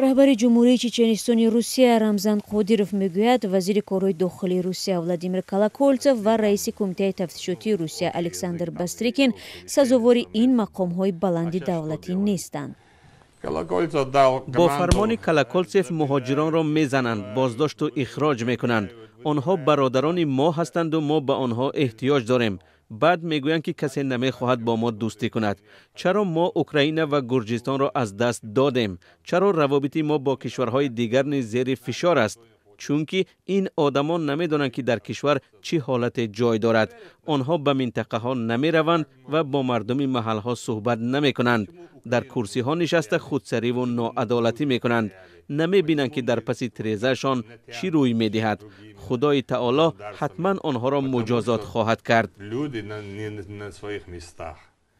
Раҳбари Ҷумҳурии Чеченистони Русия Рамзан Қодиров мегӯяд, вазири корҳои дохилии Русия Владимир Колоколтсев ва раиси Кумитаи тафтишотии Русия Александр Бастрикин сазовори ин мақомҳои баланди давлатӣ нестанд. Бо фармони Колоколтсев муҳоҷиронро мезананд, боздошту ихроҷ мекунанд. Онҳо бародарони мо ҳастанду мо ба онҳо эҳтиёҷ дорем. Баъд мегӯянд, ки касе намехоҳад бо мо дӯстӣ кунад. Чаро мо Украина ва Гурҷистонро аз даст додем? Чаро равобити мо бо кишварҳои дигар низ зери фишор аст? Чунки ин одамон намедонанд, ки дар кишвар чӣ ҳолате ҷой дорад. Онҳо ба минтақаҳо намераванд ва бо мардуми маҳалҳо суҳбат намекунанд. Дар курсиҳо нишаста, худсариву ноадолатӣ мекунанд. Намебинанд, ки дар паси тирезаашон чӣ рӯй медиҳад. Худои таоло ҳатман онҳоро муҷозот хоҳад кард.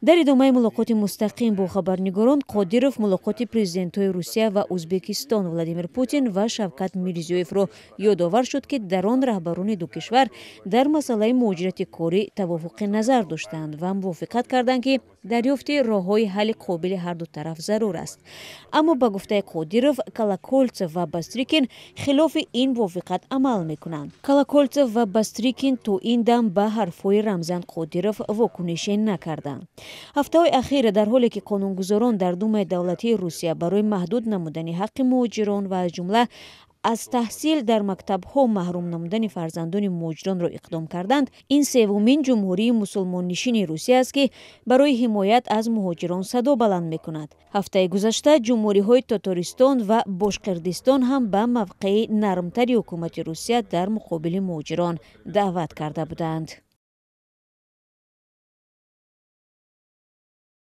Дар идомаи мулоқоти мустақим бо хабарнигорон, Қодиров мулоқоти президентҳои Русия ва Ӯзбекистон Владимир Путин ва Шавкат Мирзиёевро ёдовар шуд, ки дар он раҳбарони ду кишвар дар масъалаи муҳоҷирати корӣ тавофуқи назар доштанд ва мувофиқат карданд, ки дарёфти роҳҳои ҳалли қобили ҳарду тараф зарур аст. Аммо, ба гуфтаи Қодиров, Колоколтсев ва Бастрикин хилофи ин мувофиқат амал мекунанд. Колоколтсев ва Бастрикин то ин дам ба ҳарфҳои Рамзан Қодиров вокунише накарданд. Ҳафтаҳои ахир, дар ҳоле ки қонунгузорон дар Думаи давлатии Русия барои маҳдуд намудани ҳаққи муҳоҷирон ва аз ҷумла аз таҳсил дар мактабҳо маҳрум намудани фарзандони муҳоҷиронро иқдом карданд, ин севумин ҷумҳурии мусулмоннишини Русия аст, ки барои ҳимоят аз муҳоҷирон садо баланд мекунад. Ҳафтаи гузашта ҷумҳуриҳои Тотористон ва Бошқирдистон ҳам ба мавқеи нармтари ҳукумати Русия дар муқобили муҳоҷирон даъват карда буданд.